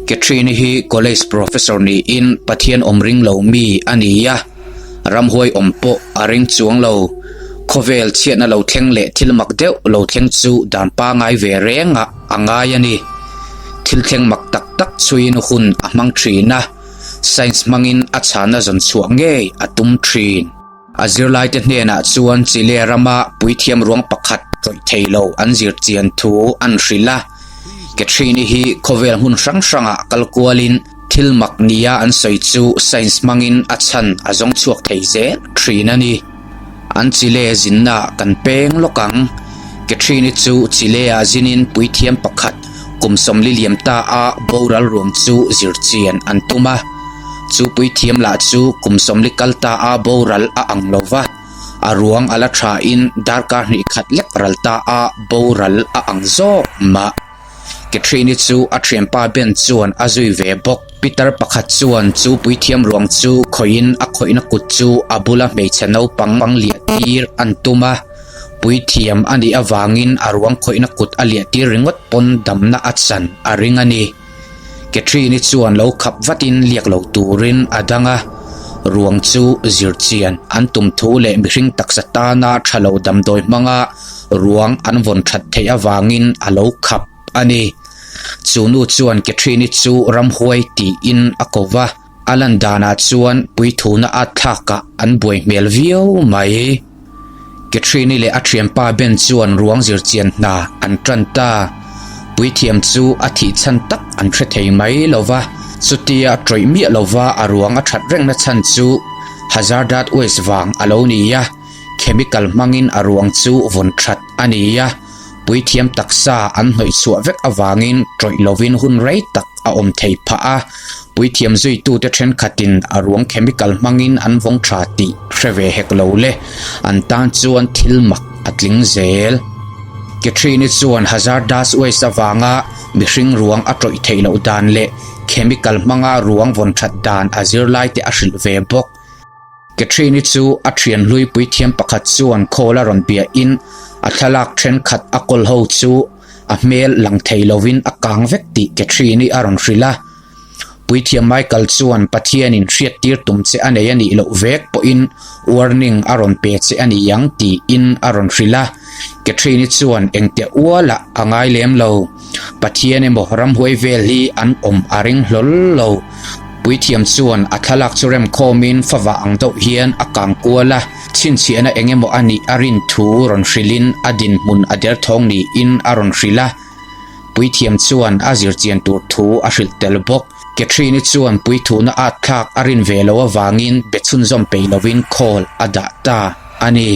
Catherine-i hi college professor niin Pathian awm ring lo mi a ni a, ramhuai awm pawh a ring chuang lo. Khawvel chhiatna lo thleng leh thil mak deuh lo thleng chu dan pangai ve rengah a ngai a ni. Thil thleng mak tak tak chhuiin hun a hmang thin a, science hmangin a chhana zawn chhuah ngei a tum thin. A zirlaite hnenah chuan Chile rama puithiam ruang pakhat ṭawih thei lo an zir chian thu an hrilh a. Catherine-i hi khawvel hmun hrang hrangah kal kualin thil mak nia an sawi chu science hmangin a chhan a zawng chhuak thei zel thin a ni. An Chile zinnaah kan peng lawk ang. Catherine-i chu Chile-ah zinin puithiam pakhat kum 40 liam ta a boral ruang chu zir chian an tum a. Chu puithiam lah chu kum 40 kal ta a boral a ang lo va, a ruang a la thain darkar hnih khat lek ral ta a boral a ang zawk mah. Catherine-i chu a thianpa Ben chuan a zui ve bawk. Pitar pakhat chuan chu puithiam ruang chu khawihin a khawihna kut chu a bula hmeichhe naupang liah tir an tum a. Puithiam a nih avangin a ruang khawihna kut a liah tir ringawt pawn damna a chan a ring a ni. Catherine-i chuan lo khap vatin liak lo turin a dang a, ruang chu zir chian an tum thu leh mihring taksa tana tha lo damdawi hmanga ruang an vawn that theih avangin a lo khap a ni. Chu nu chuan Catherine-i chu ramhuai tiin a ko va, a lan danah chuan puithuna at thlakah an buai hmel viau mai. Catherine-i leh a thianpa Ben chuan ruang zirchian hna an tan ta. Puithiam chu a thih chhan tak an hre thei mai lo va, chutia tawih miah lova a ruang a that rengna chhan chu hazardous waste vang a lo ni a, chemical hmangin a ruang chu vawn that a ni a. Puithiam taksa an hnawih chhuah vek avangin tawih lovin hun rei tak a awm thei phah a, puithiam zuitute thenkhatin a ruang chemical hmangin an vawng tha tih hre ve hek lo le, an tan chuan thil mak a tling zel. Catherine-i chuan hazardous waste avanga mihring ruang a tawih theih loh dan leh chemical hmanga ruang vawn that dan a zirlaite a hrilh ve bawk. Catherine-i chu a thian hlui puithiam pakhat chuan khawl a rawn biahin a thlalak thenkhat a kawl ho chu a hmel lang thei lovin a kang vek tih Catherine-i a rawn hrilh a. Puithiam Michael chuan Pathianin hriattir tum che a nei a nih loh vek pawhin warning a rawn pe che a ni ang tiin a rawn hrilh a. Catherine-i chuan engtiah ualah a ngai lem lo. Pathian emaw ramhuai vel hi an awm a ring hlawl lo. Puithiam chuan a thlalak chu remkhawmin favah ang deuh hian a kang kual a, chhinchhiahna eng emaw a nih a rin thu rawn hrilhin a dinhmun a derthawng niin a rawn hrilh a. Puithiam chuan a zirchian tur thu a hrilh tel bawk. Catherine-i chuan puithuna at thlak a rin ve loh avangin be chhunzawm peih lovin call a dah ta a ni.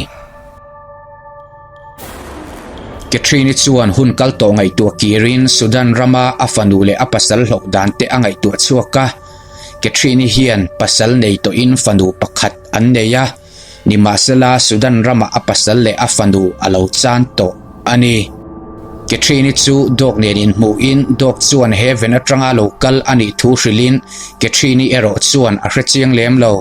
Catherine-i chuan hun kal tawh ngaihtuah kirin Sudan rama a fanu leh a pasal hlauh dan te a ngaihtuah chhuak a. Catherine-i hian pasal nei tawhin fanu pakhat an nei a, nimahsela Sudan rama a pasal leh a fanu a lo chan tawh a ni. Catherine-i chu dawk nen inhmuhin dawk chuan heaven atanga lo kal a nih thu hrilhin Catherine-i erawh chuan a hrechiang lem lo.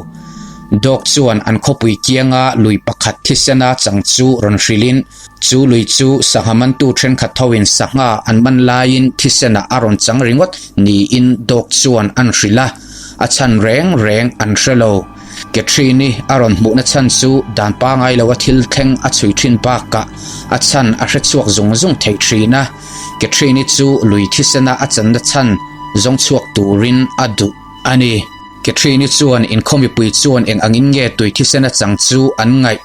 Dawk chuan an khawpui kianga lui pakhat thisena chang chu rawn hrilhin, chu lui chu sangha mantu thenkhat hoin sangha an man laiin thisenah a rawn chang ringawt niin Dawk chuan an hrilh a, a chhan reng reng an hre lo. Catherine-i a rawn hmuhna chhan chu dan pangai loa thil thleng a chhui thin bakah a chhan a hre chhuak zung zung thei thin a, Catherine-i chu lui thisena a channa chhan zawng chhuak turin a duh a ni. Catherine-i chuan inkhawm mipui chuan eng angin nge tui thisen a chang chu an ngaih,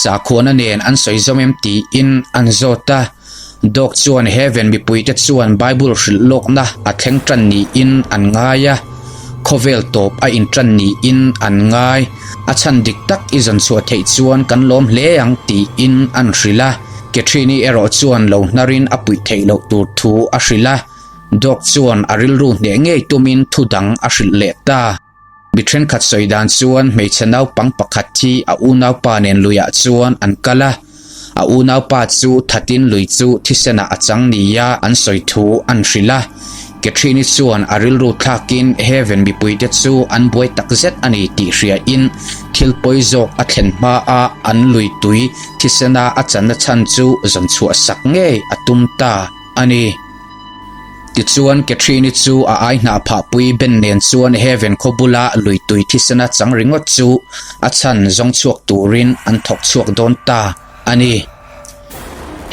sakhuana nen an sawi zawm em tiin an zawt a. Dawk chuan Heaven mipuite chuan Bible hrilh lawkna a thleng tan niin an ngai a, khawvel tawp a intan niin an ngai. A chhan dik tak i zawn chhuah theih chuan kan lawm hle ang tiin an hrilh a. Catherine-i erawh chuan lo hnarin a puih theih loh tur thu a hrilh a. Dawk chuan a rilru hneh ngei tumin thu dang a hrilh leh ta. Mi thenkhat sawi dan chuan hmeichhe naupang pakhat hi a unaupa nen luiah chuan an kal a, a unaupa chu thatin lui chu thisenah a chang nia an sawi thu an hrilh a. Catherine-i chuan a rilru thlakin Heaven mipuite chu an buai takzet a ni tih hriain thil pawi zawk a thlen hmaa an lui tui thisena a channa chhan chu zawn chhuah sak ngei a tum ta a ni. Tichuan, Catherine-i chu a ai hnah phahpui Ben nen chuan Heaven khaw bula lui tui thisena chang ringawt chu a chhan zawng chhuak turin an thawk chhuak dawn ta a ni.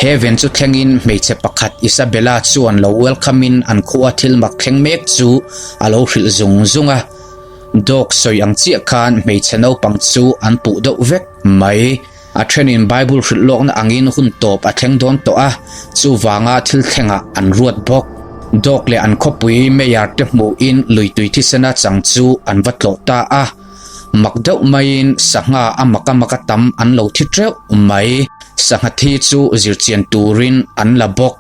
Heaven chu thlengin hmeichhe pakhat Isabella chuan lo welcome in an khua thil mak thleng mek chu a lo hrilh zung zung a. Dog sawi ang chiah khan hmeichhe naupang chu an puh deuh vek mai. A thenin Bible hrilh lawkna angin hun tawp a thleng dawn tawh a, chuvanga thil thlengah an ruat bawk. Dawk leh an khawpui Mayor te hmuhin lui tui thisena chang chu an va tlawh ta a. Mak deuh maiin sangha a maka maka tam an lo thi teuh mai. Sangha thi chu zirchian turin an la bawk.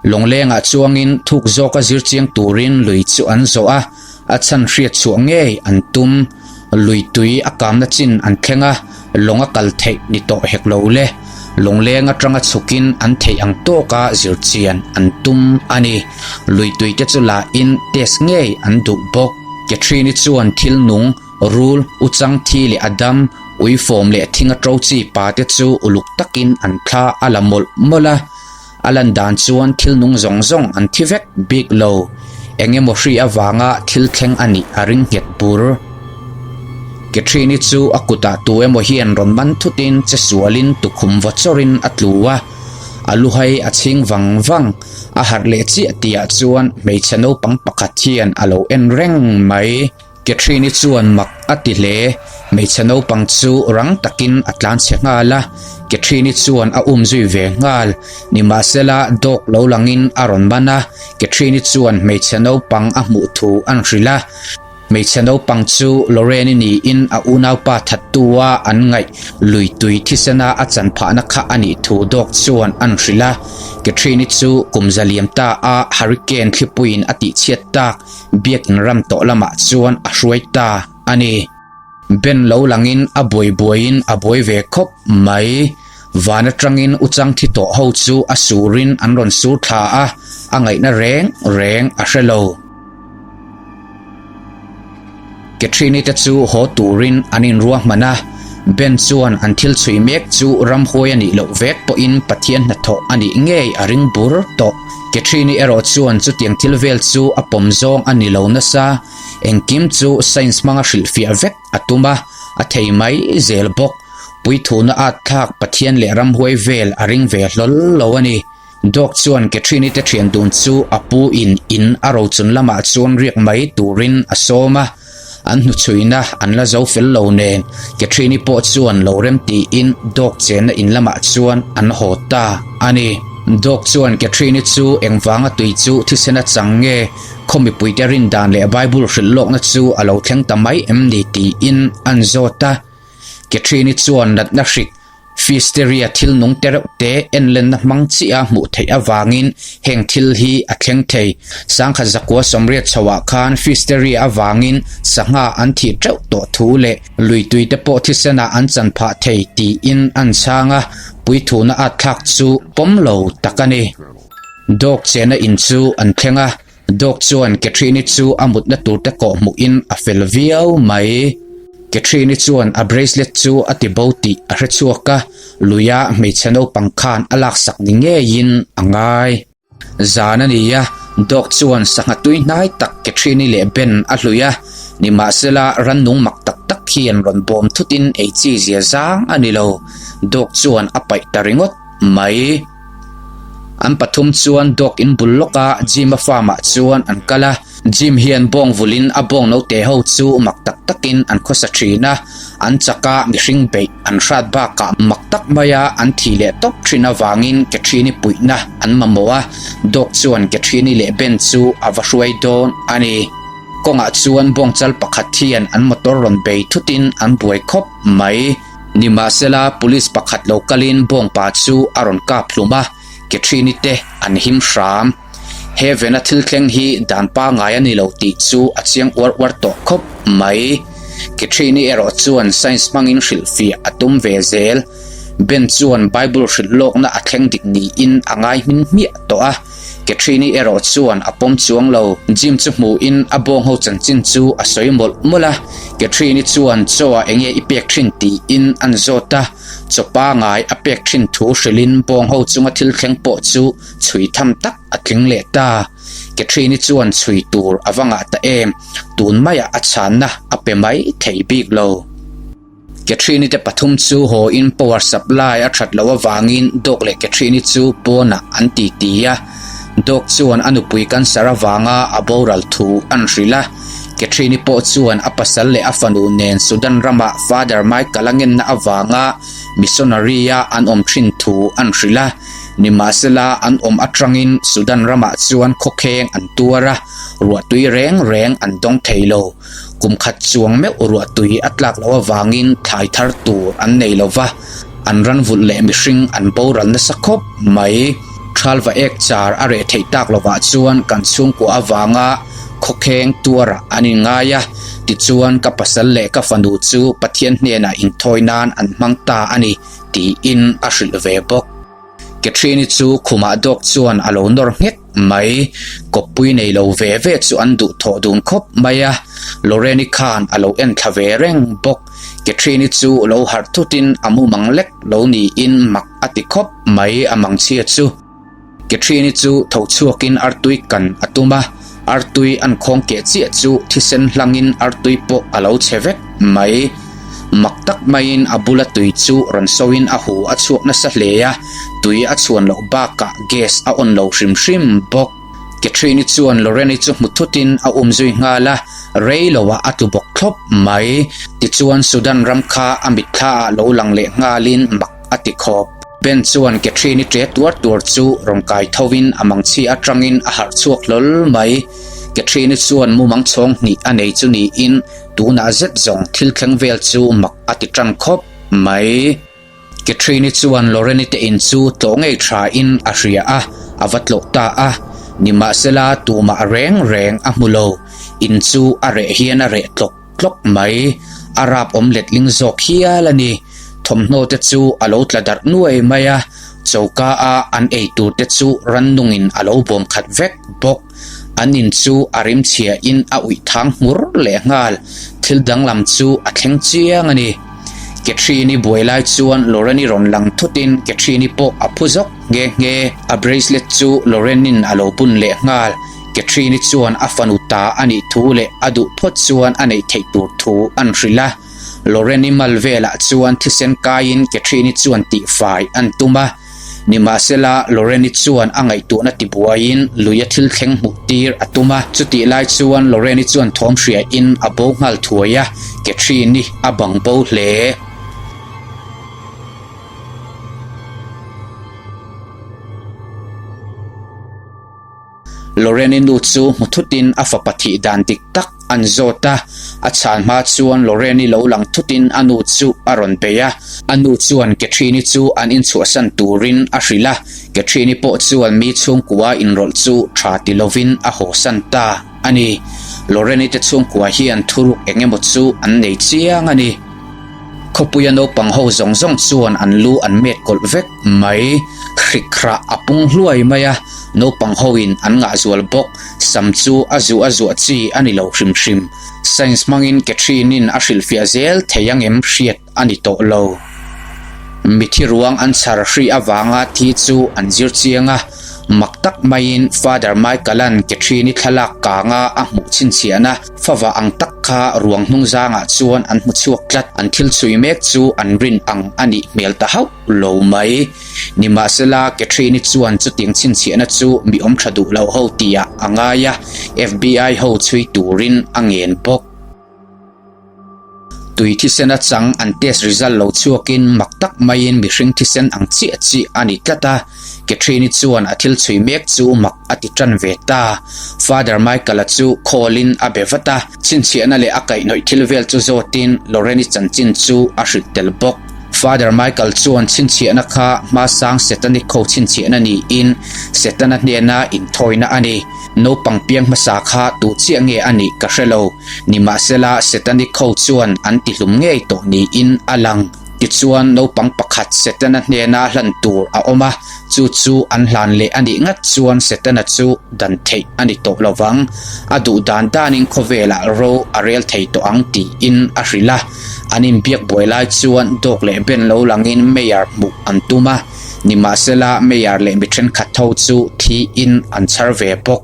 Lawnglengah chuangin thuk zawka zirchiang turin lui chu an zawh a, a chhan hriat chhuah ngei an tum. Lui tui a kamna chin an thleng a, lawng a kal theih ni tawh hek lo le. Lawngleng atanga chhukin an theih ang tawka zirchian an tum a ni. Lui tui te chu lahin test ngei an duh bawk. Catherine-i chuan thil nung, rul, uchang thi leh a dam, uifawm leh thinga ṭo chi pa te chu uluk takin an thla a la mawlh mawlh a. A lan dan chuan thil nung zawng zawng an thi vek bik lo. Eng emaw hri avanga thil thleng a nih a ring nghet bur. Catherine-i chu a kutah tu emaw hian rawn man thutin che sualin tukhum vaw chawrin a tlu a. A luhai a chhing vang vang. A harh leh chiah tihah chuan hmeichhe naupang pakhat hian a lo en reng mai. Catherine-i chuan mak a ti hle. Hmeichhe naupang chu rang takin a tlan chhe nghal a, Catherine-i chuan a um zui ve nghal. Nimahsela, dog lo langin a rawn ban a, Catherine-i chuan hmeichhe naupang a hmuh thu an hrilh a. Hmeichhe naupang chu Lorraine-i niin a unaupa thattu-a an ngaih lui tui thisena a chan phahna kha a nih thu dog chuan an hrilh a. Catherine-i chu kum za liam ta a hurricane thlipuiin a tihchhiat tak. Biakin ram tawh lamah chuan a hruai ta a ni. Ben lo langin a buai buaiin a buai ve khawp mai. Van atangin u chang thi tawh ho chu a surin an rawn sur thla a, a ngaihna reng reng a hre lo. Catherine-i te chu haw turin an inruahman a, Ben chuan an thil chhui mek chu ramhuai a nih loh vek pawhin Pathian hnathawh a nih ngei a ring bur tawh. Catherine-i erawh chuan chutiang thil vel chu a pawm zawng a ni lo nasa, engkim chu science hmanga hrilhfiah vek a tum a, a thei mai zel bawk. Puithuna at thlak Pathian leh ramhuai vel a ring ve hlawl lo a ni. Dawk chuan Catherine-i te thian dun chu a pu in in a rochun lamah chuan riak mai turin a sawm a, an hnuchhuina an la zo fel lo nen Catherine-i pawh chuan lo rem tiin Dawk chenna in lamah chuan an haw ta a ni. Dawk chuan Catherine-i chu engvanga tui chu thisen a chang nge, khaw mipuite rindan leh Bible hrilh lawkna chu a lo thleng ta mai em ni tiin an zawt a. Catherine-i chuan natna hrik Fisteria thil nung te reuh te enlenna hmang chiah a hmuh theih avangin heng thil hi a thleng thei. Sangkhat zakua sawmriat chhoah khan Fisteria avangin sangha an thih teuh tawh thu leh lui tui te pawh thisenah an chan phah thei tiin an chhang a, puithuna at thlak chu pawm lo tak a ni. Dawk chena in chu an thleng a, Dawk chuan Catherine-i chu a mutna tur te kawh hmuhin a fel viau mai. Catherine-i chuan a bracelet chu a ti bo tih a hre chhuak a, luia hmeichhe naupang khan a laksak ni ngeiin a ngai. Zan a ni a, Dawk chuan sangha tui hnai tak Catherine-i leh Ben a hlui a, nimahsela rannung mak tak tak hian rawn bawm thutin ei chi zia zang a ni lo. Dawk chuan a paih ta ringawt mai. An pathum chuan dawk in bul lawk a Jim a farm ah chuan an kal a, Jim hian bawng vulin a bawng note ho chu mak tak takin an khawsa thin a, an chak a mihring beih an hrat bakah mak tak maia an thih leh tawp thin avangin Catherine-i puihna an mamawh a, dawk chuan Catherine-i leh Ben chu a va hruai dawn a ni. Kawngah chuan bawng chal pakhat hian an motor rawn bei thutin an buai khawp mai. Nimahsela, police pakhat lo kalin bawngpa chu a rawn kap hlum a, Catherine-i te an him hram. He vena thil thleng hi dan pangngai a ni lo tih chu a chiang uar uar tawh khawp mai. Catherine-i erawh chuan science hmangin hrilhfiah a tum ve zel. Ben chuan Bible hrilh lawkna a thleng dik niin a ngai hmin hmiah tawh a. Catherine-i erawh chuan a pawm chuang lo. Jim chu hmuhin a bawng ho chanchin chu a sawi mawlh mawlh a. Catherine-i chuan chaw ah enge i pek thin tiin an zawt a. Chaw pangai a pek thin thu hrilhin bawng ho chunga thil thleng pawh chu chhui tham tak a tling leh ta. Catherine-i chuan chhui tur a va ngah ta em, tun maiah a chhanna a pe mai thei bik lo. Catherine-i te pathum chu haw in power supply a that loh avangin Doc leh Catherine-i chu pawnah an ti ti a. Doc chuan a nupui cancer avanga a boral thu an hrilh a. Catherine-i pawh chuan a pasal leh a fanu nen Sudan ramah Father Michael-a ngenna avanga missionary-a an awm thin thu an hrilh a. Nimahsela an awm atangin Sudan ramah chuan khawkheng an tuar a, ruahtui reng reng an dawng thei lo. Kum khat chuang meuh ruah tui a tlak loh avangin thlai thar tur an nei lo va, an ran vulh leh mihring an boral nasa khawp mai. Thalva ek char a reh theih tak lovah chuan kan chhungkua avanga khawkheng tuarah an inngai a, tichuan ka pasal leh ka fanu chu Pathian hnenah inthawi nan an hmang ta a ni tiin a hrilh ve bawk. Catherine-i chu khumah dawk chuan a lo nawr nghek mai. Kawppui nei lo ve ve chu an duh thawh dun khawp mai a, Lorraine-i khan a lo en thla ve reng bawk. Catherine-i chu lo harh thutin a mumang lek lo niin mak a ti khawp mai a mangchhia chu. Catherine-i chu tho chhuakin artui kan a tum a, artui an khawng keh chiah chu thisen hlangin artui pawh a lo chhe vek mai. Mak tak maiin a bula tui chu rawn soin a hu a chhuak nasa hle a, tui a chhuan loh bakah gas a on lo hrim hrim bawk. Catherine-i chuan Lorraine-i chu hmu thutin a um zui nghal a, rei loah a tlu bawk thlawp mai. Tichuan Sudan ram kha a mitthla ah lo lang leh nghalin mak a ti khawp. Ben chuan Catherine-i ṭe tuar tuar chu rawn kai thovin a mangchhi aṭangin a harh chhuak hlawl mai. Catherine-i chuan mumang chhawng hnih a nei chu niin tunah zet zawng thil thleng vel chu mak a ti ṭan khawp mai. Catherine-i chuan Lorraine-i te in chu tlawh ngei ṭhain a hria a, a va tlawh ta a. Nimahsela tumah reng reng a hmu lo. In chu a reh hian a reh tlawk. tlawk mai. A rap awm letling zawk hial a ni. Thawmhnaw te chu a lo tla darh nuai mai a, choka a an ei tur te chu rannungin a lo bawm khat vek bawk. An in chu a rim chhia in a uih thang hmur leh nghal. Thil danglam chu a thleng chiang a ni. Catherine-i buai lai chuan Lauren-i rawn lang thutin Catherine-i pawh a phu zawk nghe nghe. A bracelet chu Lauren-in a lo bun leh nghal. Catherine-i chuan a fanu ta a nih thu leh a duh phawt chuan a neih theih tur thu an hrilh a. Lauren-i mal velah chuan thisen kaiin Catherine-i chuan tihfai an tum a. Nimahsela, Lauren-i chuan a ngaihtuahna tibuaiin luia thil thleng hmuh tir a tum a. Chutih lai chuan Lauren-i chuan thawm hriain a bo nghal thuai a, Catherine-i a bang bo hle. Lorraine-i nu chu hmu thutin a fapa thih dan dik tak an zawt a, a chhan hma chuan Lorraine-i lo lang thutin a nu chu a rawn bei a. A nu chuan Catherine-i chu an inchhuahsan turin a hrilh a, Catherine-i pawh chuan mi chhungkua inrawlh chu tha ti lovin a hawsan ta a ni. Lorraine-i te chhungkua hian thuruk eng emaw chu an nei chiang a ni. Khawpuia naupang ho zawng zawng chuan an lu an met kawlh vek mai. Hrik hrah a pung hluai mai a, naupang hoin an ngah zual bawk. Sam chu a zuah a zuah chi a ni lo hrim hrim. Science hmangin Catherine-in a hrilhfiah zel thei angem hriat a ni tawh lo. Mithi ruang an chhar hri avanga thi chu an zir chiang a, mak tak maiin Father Michael-a'n Catherine-i thlalak kanga a hmuh chhinchhiahna, Fava ang tak kha ruang hnung zangah chuan an hmu chhuak tlat. An thil chhui mek chu an rin ang a nih hmel ta hauh lo mai. Nimahsela, Catherine-i chuan chutiang chhinchhiahna chu mi awm tha duh lo ho tihah a ngai a, FBI ho chhui turin a ngen bawk. Tui thisen a chang an test result lo chhuakin mak tak maiin mihring thisen ang chiah chiah a ni tlat a, Catherine-i chuan a thil chhui mek chu mak a ti tan ve ta. Father Michael-a chu call-in a be vat a, chhinchhiahna leh a kaihhnawih thil vel chu zawtin Lorraine-i chanchin chu a hrilh tel bawk. Father Michael chuan chhinchhiahna kha hmasang Setanic ho chhinchhiahna niin Setana hnena inthawina a ni. Naupang piang hmasa kha tu chiah nge a nih ka hre lo. Nimahsela, Setanic ho chuan an tihlum ngei tawh niin a lang. Tichuan, naupang pakhat Setana hnena hlan tur a awm a, chu chu an hlan leh a nih ngat chuan Setana chu dan theih a ni tawh lo vang. A duh dan danin khawvelah ro a rel thei tawh ang tiin a hrilh a. An inbiak buai lai chuan dawk leh ben lo langin Mayor hmuh an tum a, nimahsela Mayor leh mi thenkhat ho chu thiin an chhar ve bawk.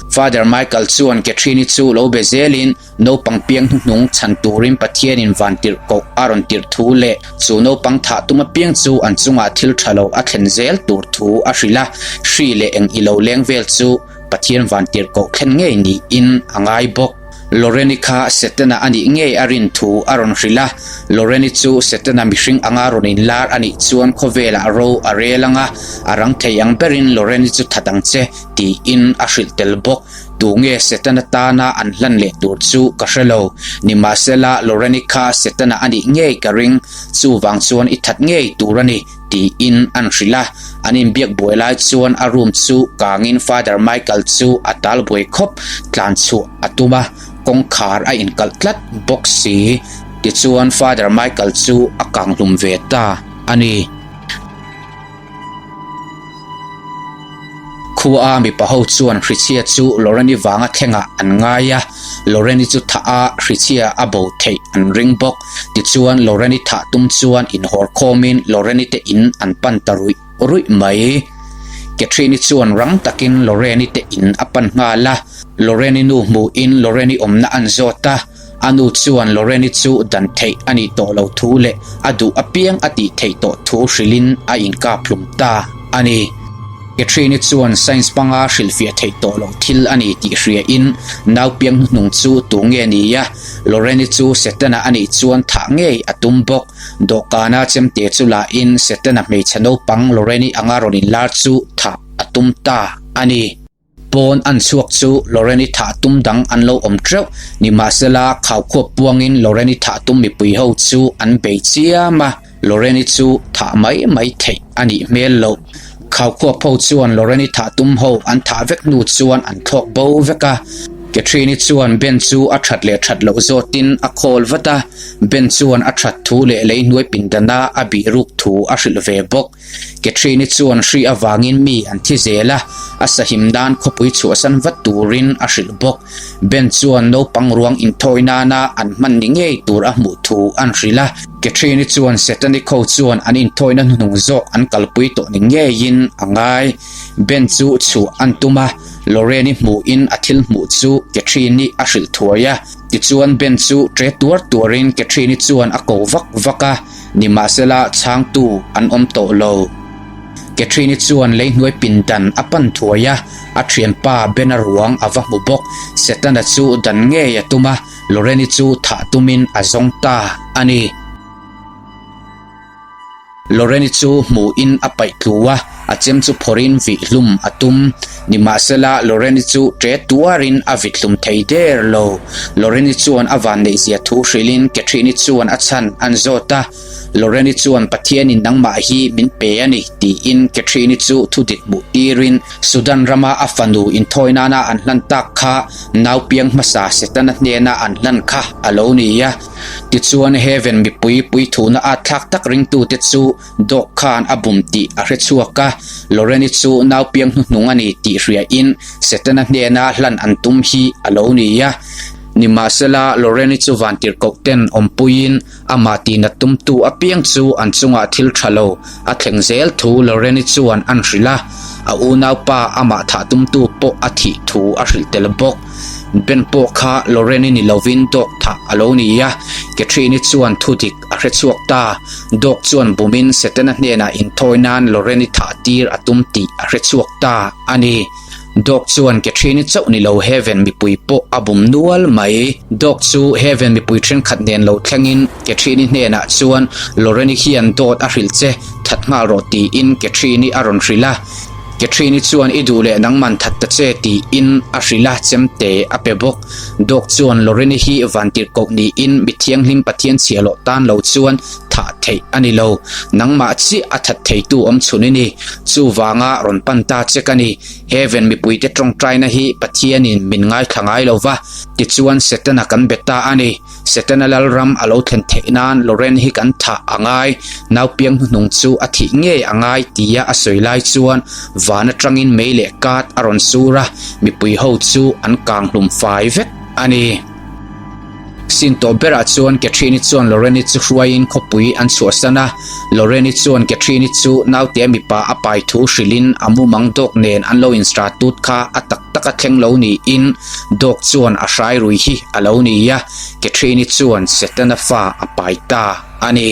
Father Michael chuan Catherine-i chu lo be zelin Naupang piang hnuhnung chhan turin Pathianin van tirh koh a rawn tirh thu leh chu naupang thah tum apiang chu an chungah thil tha lo a thlen zel tur thu a hrilh a, hri leh eng i lo leng vel chu Pathian van tirh koh thlen ngei niin a ngai bawk. Lorraine-i kha Setana a nih ngei a rin thu a rawn hrilh a, Lorraine-i chu Setana mihring anga rawn inlar a nih chuan khawvelah ro a rel ang a, a rang thei ang berin Lorraine-i chu that ang che tiin a hrilh tel bawk. Tu nge Setana tana an hlan leh tur chu ka hre lo. Nimahsela, Lorraine-i kha Setana a nih ngei ka ring, chuvang chuan i that ngei tur a ni, tiin an hrilh a. An inbiak buai lai chuan a room chu kangin Father Michael chu a tal buai khawp, tlan chhuah a tum a, kawngkhar a inkalh tlat bawk si. Tichuan Father Michael chu a kang hlum ve ta a ni. Khua a mipa ho chuan hrichhia chu Lorraine-i vanga thlengah an ngai a, Lorraine-i chu thah a hrichhia a bo theih an ring bawk. Tichuan Lorraine-i thah tum chuan inhawr khawmin Lorraine-i te in an pan ta ruih ruih mai. Catherine-i chuan rang takin Lorraine-i te in a pan nghal a, Lorraine-i nu hmuhin Lorraine-i awmna an zawt a. A nu chuan Lorraine-i chu dan theih a nih tawh lo thu leh a duh apiang a tih theih tawh thu hrilhin a inkap hlum ta a ni. Catherine-i chuan science hmanga hrilhfiah theih tawh loh thil a ni tih hriain nau piang hnuhnung chu tu nge ni a, Lorraine-i chu Setana a nih chuan thah ngei a tum bawk. Dawhkana chemte chu lahin Setana hmeichhe naupang Lorraine-i anga rawn inlar chu thah a tum ta a ni. Pawn an chhuak chu Lorraine-i thah tum dang an lo awm teuh. Nimahsela, khaukhuap puangin Lorraine-i thah tum mipui ho chu an bei chiam a, Lorraine-i chu thah mai mai theih a nih hmel loh. Khaukhuap ho chuan Lorraine-i thah tum ho an thah vek hnu chuan an thlawk bo vek a. Catherine-i chuan Ben chu a that leh that loh zawtin a call vat a, Ben chuan a that thu leh leihnuai pindana a bih ruk thu a hrilh ve bawk. Catherine-i chuan hri avangin mi an thi zel a, a sahim nan khawpui chhuahsan vat turin a hrilh bawk. Ben chuan naupang ruang inthawi nana an hman ni ngei tur a hmuh thu an hrilh a. Catherine-i chuan Satanic ho chuan an inthawina hnuhnung zawk an kalpui tawh ni ngeiin a ngai. Ben chu chhuah an tum a, Lorraine-i hmuhin a thil hmuh chu Catherine-i a hrilh thuai a. Tichuan Ben chu ṭe tuar tuarin Catherine-i chuan a ko vak vak a. Nimahsela chhangtu an awm tawh lo. Catherine-i chuan leihnuai pindan a pan thuai a, a thianpa Bena ruang a va hmu bawk. Setana chu dan ngei a tum a, Lorraine-i chu thah tumin a zawng ta a ni. Lorraine-i chu hmuhin a paih tlu a, a chem chu phawrhin vih hlum a tum. Nimahsela Lorraine-i chu ṭe tuarin a vit hlum thei der lo. Lorraine-i chuan a vanneihzia thu hrilhin Catherine-i chuan a chhan an zawt a. Lorraine-i chuan Pathianin nangmah hi min pe a ni tiin Catherine-i chu thudik hmuh tirin Sudan rama a fanu inthawi nana an hlan tak kha nau piang hmasa Setana hnena an hlan kha a lo ni a. Tichuan Heaven mipui puithuna at thlak tak ringtute chu Dawk khan a bum tih a hre chhuak a, Lorraine-i chu nau piang hnuhnung a ni tih hriain Setana hnena hlan an tum hi a lo ni a. Nimahsela, Lorraine-i chu vantirhkoh ten awmpuiin amah tihnat tumtu apiang chu an chungah thil tha lo a thleng zel thu Lorraine-i chuan an hrilh a, a unaupa amah thah tumtu pawh a thih thu a hrilh tel bawk. Ben pawh kha Lorraine-i ni lovin dawk thah a lo ni a, Catherine-i chuan thudik a hre chhuak ta. Dawk chuan bumin Setana hnenah inthawi nan Lorraine-i thah tir a tum tih a hre chhuak ta a ni. Dawk chuan Catherine-i chauh ni lo Heaven mipui pawh a bum nual mai. Dawk chu Heaven mipui thenkhat nen lo thlengin Catherine-i hnenah chuan Lorraine-i hian dawt a hrilh che, that nghal rawh tiin Catherine-i a rawn hrilh a. Catherine-i chuan i duh leh nangman that ta che tiin a hrilh a, chemte a pe bawk. Dawk chuan Lorraine-i hi vantirhkoh niin mi thianghlim Pathian chhiahhlawh tan lo chuan thah theih a ni lo. Nangmah chiah a that theitu awm chhun i ni. Chuvanga rawn pan ta che ka ni. Heaven mipuite tawngtaina hi Pathianin min ngaithla ngai lo va, tichuan Setana kan be ta a ni. Setana lalram a lo thlen theih nan Lorraine hi kan thah a ngai, naupiang hnuhnung chu a thih ngei a ngai tia a sawi lai chuan van atangin mei leh kat a rawn sur a, mipui ho chu an kang hlum fai vek a ni. Sin tawh berah chuan Catherine-i chuan Lorraine-i chu hruaiin khawpui an chhuahsan a, Lorraine-i chuan Catherine-i chu naute mipa a pai thu hrilhin a mumang dawk nen an lo instratut kha a tak tak a thleng lo niin Dawk chuan a hrai rui hi a lo ni a, Catherine-i chuan Setana fa a pai ta a ni.